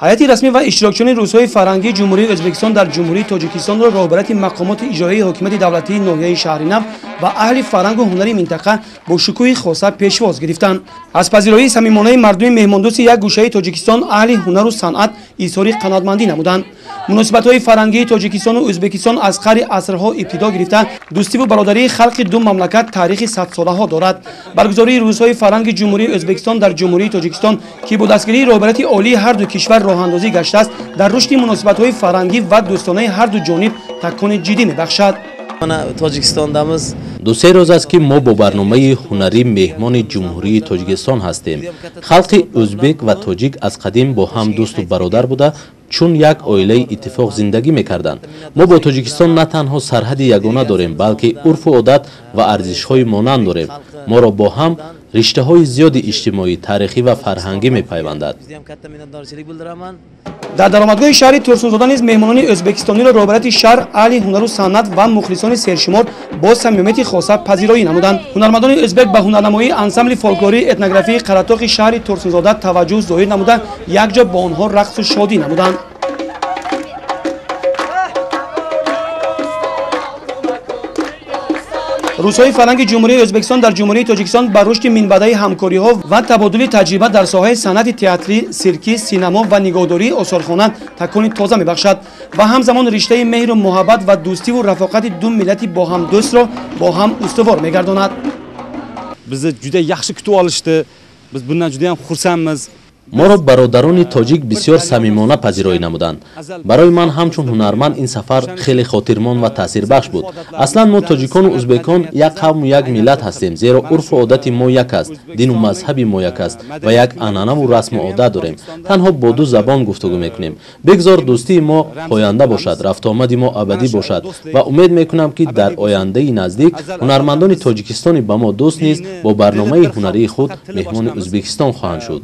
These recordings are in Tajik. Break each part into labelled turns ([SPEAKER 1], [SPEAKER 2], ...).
[SPEAKER 1] Ҳайати расмӣ ва иштирокчиёни рӯзҳои фарҳангии Ҷумҳурии Ӯзбекистон дар Ҷумҳурии Тоҷикистонро роҳбарияти мақомоти иҷроияи ҳокимияти давлатии ноҳияи Шаҳринав ва аҳли фарҳангу ҳунари минтақа бо шукӯҳи хоса пешвоз гирифтанд. Аз пазироии самимонаи мардуми меҳмондӯсти як гӯшаи Тоҷикистон аҳли ҳунару санъат изҳори қаноатмандӣ намуданд. Муносибатҳои фарҳангии Тоҷикистону Ӯзбекистон аз қари асрҳо ибтидо гирифта, дӯстиву бародарии халқи ду мамлакат таърихи садсолаҳо дорад. Баргузории рӯзҳои фарҳанги Ҷумҳурии Ӯзбекистон дар Ҷумҳурии Тоҷикистон, ки бо дастгирии роҳбарияти олии ҳар ду кишвар роҳандозӣ гаштааст, дар рушди муносибатҳои фарҳангӣ ва дӯстонаи ҳар ду ҷониб такони ҷиддӣ мебахшад.
[SPEAKER 2] Ду-се рӯз аст, ки мо бо барномаи ҳунарӣ меҳмони Ҷумҳурии Тоҷикистон ҳастем. Халқи ӯзбек ва тоҷик аз қадим бо ҳам дӯсту бародар буда, чун як оилаи иттифоқ зиндагӣ мекарданд. Мо бо Тоҷикистон на танҳо сарҳади ягона дорем, балки урфу одат ва арзишҳои монанд дорем. Моро бо ҳам риштаҳои зиёди иҷтимоӣ, таърихӣ ва фарҳангӣ мепайвандад.
[SPEAKER 1] Дар даромадгоҳи шаҳри Турсунзода низ меҳмонони ӯзбекистониро роҳбарияти шаҳр, аҳли ҳунару санъат ва мухлисони сершумор бо самимияти хоса пазироӣ намуданд. Ҳунармандони ӯзбек ба ҳунарнамоии ансамбли фолклории этнографии Қаратоқи шаҳри Турсунзода таваҷҷӯҳ зоҳир намуда, якҷо бо онҳо рақсу шодӣ намуданд. Рӯзҳои фарҳанги Ҷумҳурии Ӯзбекистон дар Ҷумҳурии Тоҷикистон ба рушди минбаъдаи ҳамкориҳо ва табодули таҷриба дар соҳаи санъати театрӣ, сиркӣ, синамо ва нигоҳдории осорхона такони тоза мебахшад ва ҳамзамон риштаи меҳру муҳаббат ва дӯстиву рафоқати ду миллати бо ҳам дӯстро бо ҳам устувор мегардонад.
[SPEAKER 3] Bizni juda yaxshi kutib olishdi. Biz bundan juda ham xursandmiz.
[SPEAKER 2] Моро бародарони тоҷик бисёр самимона пазироӣ намуданд. Барои ман ҳамчун ҳунарманд ин сафар хеле хотирмон ва таъсирбахш буд. Аслан мо тоҷикону узбекон як қавму як миллат ҳастем, зеро урфу одати мо як аст, дину мазҳаби мо як аст ва як анъанаву расму одат дорем. Танҳо бо ду забон гуфтугӯ мекунем. Бигзор дӯстии мо поянда бошад, рафтуомади мо абадӣ бошад ва умед мекунам, ки дар ояндаи наздик ҳунармандони тоҷикистони ба мо дӯст низ бо барномаи ҳунарии худ меҳмони Ӯзбекистон хоҳанд шуд.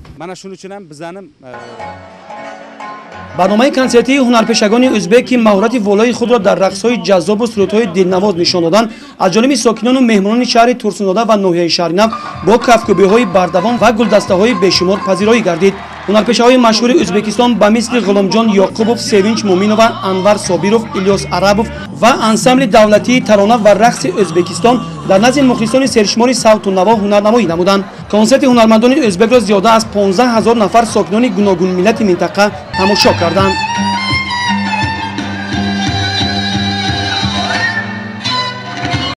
[SPEAKER 1] Барномаи консертии ҳунарпешагони ӯзбек, ки маҳорати волои худро дар рақсҳои ҷаззобу сурудҳои дилнавоз нишон доданд, аз ҷониби сокинону меҳмонони шаҳри Турсунзода ва ноҳияи Шаҳринав бо кафкӯбиҳои бардавом ва гулдастаҳои бешумор пазироӣ гардид. Ҳунарпешаҳои машҳури Ӯзбекистон ба мисли Ғуломҷон Ёқубов, Севинч Муминова, Анвар Собиров, Илёс Арабов ва ансамбли давлатии тарона ва рақси Ӯзбекистон дар назди мухлисони сершумори савту наво ҳунарнамоӣ намуданд. Консерти ҳунармандони ӯзбекро зиёда аз 15 000 нафар сокинони гуногунмиллати минтақа тамошо карданд.